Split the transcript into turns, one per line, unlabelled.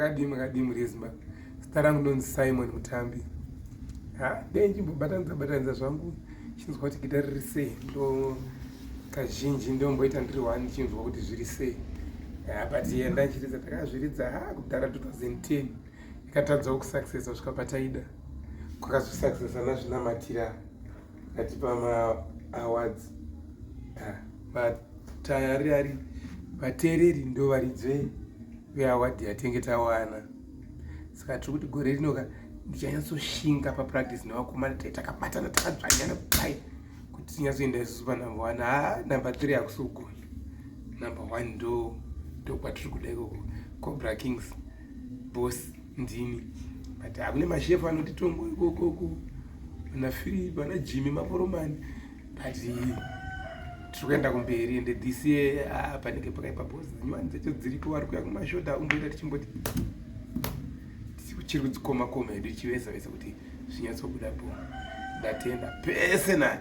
Makadii makadii mhuri yeZimbabwe. Zita rangu ndonzi Simon Mutambi. Ha, dei ndichimbobatanidza batanidza zvangu chinzwa kuti gita riri sei. Ndo kazhinji ndomboita ndiri one ndichinzwa kuti zviri sei. Ha, but yenda ndichiridza takazviridza ha kudhara 2010 ikatadzawo kusuccessa kusvika pataida. Kwakazosuccessa nazvinamatira atipa ma awards. Ha, vatayari ari vateereri ndovaridzwe veaward yatenge tawana saka tiri kuti gore rinoka ndichanyatsoshinga papractice nevakomana tai takabatana takadzvanyana kudai kuti tinyatsoenda isusu panumber one. Ha, number three hakusi kugona, number one ndo ndokwatiri kuda ikoko. Cobra Kings boss ndini, but hakune mashefu anoti tongo ikokoko, vana Philip, vana Jimmy Maporomani, but tiri kuenda kumberi. Ende this year, ah, panenge pakaipa because dzinyowani dzacho dziripo, vari kuya kumashoda umboita tichimboti chiri kudzikoma koma hedu, ichivesa vesa kuti zvinyatsobuda po. Ndatenda personally.